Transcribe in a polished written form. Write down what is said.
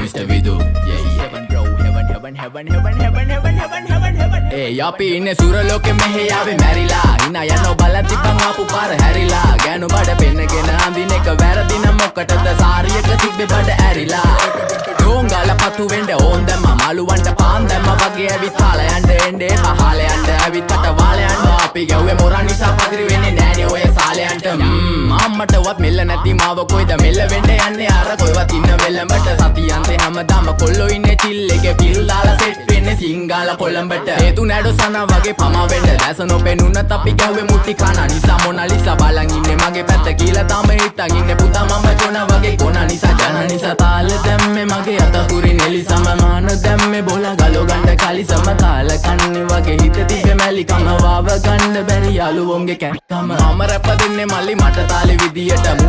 Mr. Vidu, yeah. Heaven, bro, heaven, heaven, heaven, heaven, heaven, heaven, heaven, heaven, heaven. ඒ අපි ඉන්නේ සුර ලෝකෙ, මෙහෙ ආවේ මැරිලා. හිනා යනෝ බලන් තිබ්බන් ආපු පාර හැරිලා. ගෑනු බඩ පෙන්නගෙන අඳින එක වැරදි නම් මොකටද සාරියක තිබ්බේ බඩ ඇරිලා? ඩෝංගාල පතු වෙන්න ඕන් දැම්ම, මාළුවන්ට පාන් දැම්ම වගේ ඇවිත් කාලා යන්න එන්න එපා හාල යන්න, ඇවිත් කට වාල යන්න. අපි ගැව්වේ මොරා නිසා පදිරි වෙන්නේ නෑනේ ඔය සාලයන්ට. අම්මටවත් මෙල්ල නැති මාව කොයිද මෙල්ල වෙන්න යන්නේ අර කොයිවත් ඉන්න වෙලඹට? සතියන්තේ හැමදාම කොල්ලෝ ඉන්නේ චිල් එකේ, පිල් දාලා සෙට් වෙන්නේ සිංගාල කොළඹට. හේතු නැඩෝ සනා වගේ පමා වෙන්න, දැස නොපෙනුනත් අපි ගැහුවේ මුට්ටි කන නිසා. මොනාලිසා බලන් ඉන්නේ මගේ පැත්ත කියලා තාම හිතන් ඉන්නේ පුතා මම චොන වගේ කොන නිසා. ජන නිසා තාල දැම්මේ මගේ අත හුරින් එලිසම, මාන දැම්මේ බොල ගලෝ ගණ්ඩ කලිසම. තාල කන්නේ වගේ හිත තිබ්බේ මැලිකම, වාව ගන්න බැරි යාළුවොන්ගේ කැක්කම. මම රැප දෙන්නේ මල්ලි මට තාලෙ විදියට.